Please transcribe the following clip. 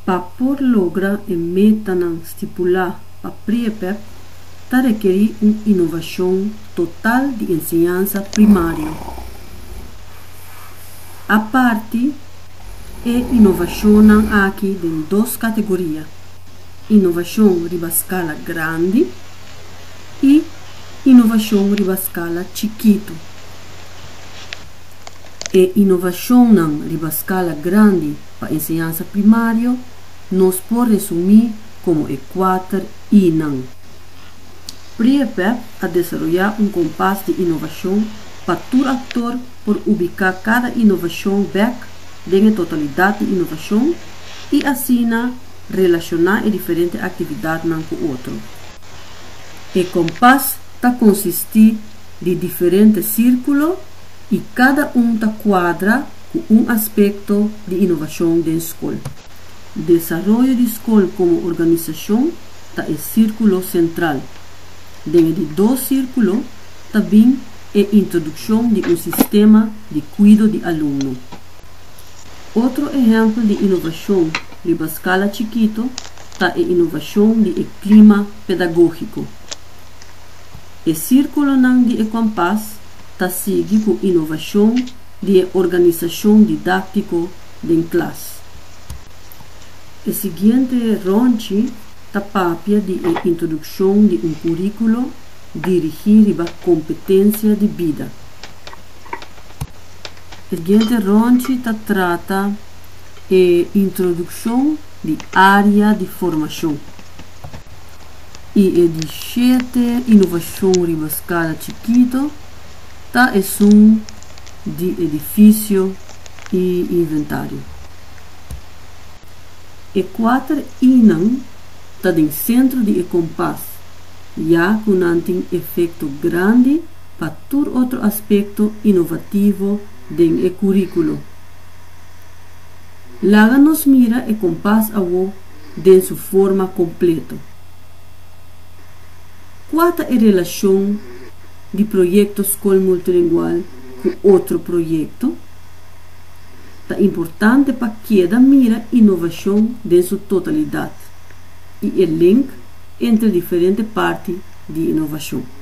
Pa por logra e metanan stipulá pa Priepeb ta rekerí un inovashon total di enseñansa primario. A parti e inovashonnan aki den dos kategoria, inovashon riba skala grandi i inovashon riba skala chikitu. E inovashonnan riba skala grandi pa enseñansa primario nos por resumí komo e kuater I-nan. Priepeb a desaroyá un kompas di inovashon pa tur aktor por ubiká kada inovashon bèk den e totalidat di inovashon i asina relashoná e diferente aktividatnan ku otro. E kompas ta konsistí di diferente sírkulo i kada un ta kuadra ku un aspekto di inovashon den skol. Desaroyo di skol komo organisashon ta e sírkulo sentral. Den e di dos sírkulo ta bin e introdukshon di un sistema di kuido di alumno. Otro ehèmpel di inovashon riba skala chikito ta e inovashon di e klima pedagógiko. E sírkulonan di e kompas ta sigui ku inovashon di e organisashon didáktiko den klas. E siguiente rònchi ta papia di e introdukshon di un kuríkulo dirigí riba kompetensia di bida. E siguiente rònchi ta trata e introdukshon di área di formashon. I e di shete inovashon riba skala chikito ta esun di edifisio i inventario. E kuater I-nan ta den sentro di e kompas, ya ku nan tin efekto grandi pa tur otro aspekto inovativo den e kuríkulo. Laga nos mira e kompas awo den su forma kompleto. Kua ta e relashon di Proyekto Skol Multilingual ku otro proyekto? Ta importante pa keda mira inovashon den su totalidat i e link entre diferente parti di inovashon.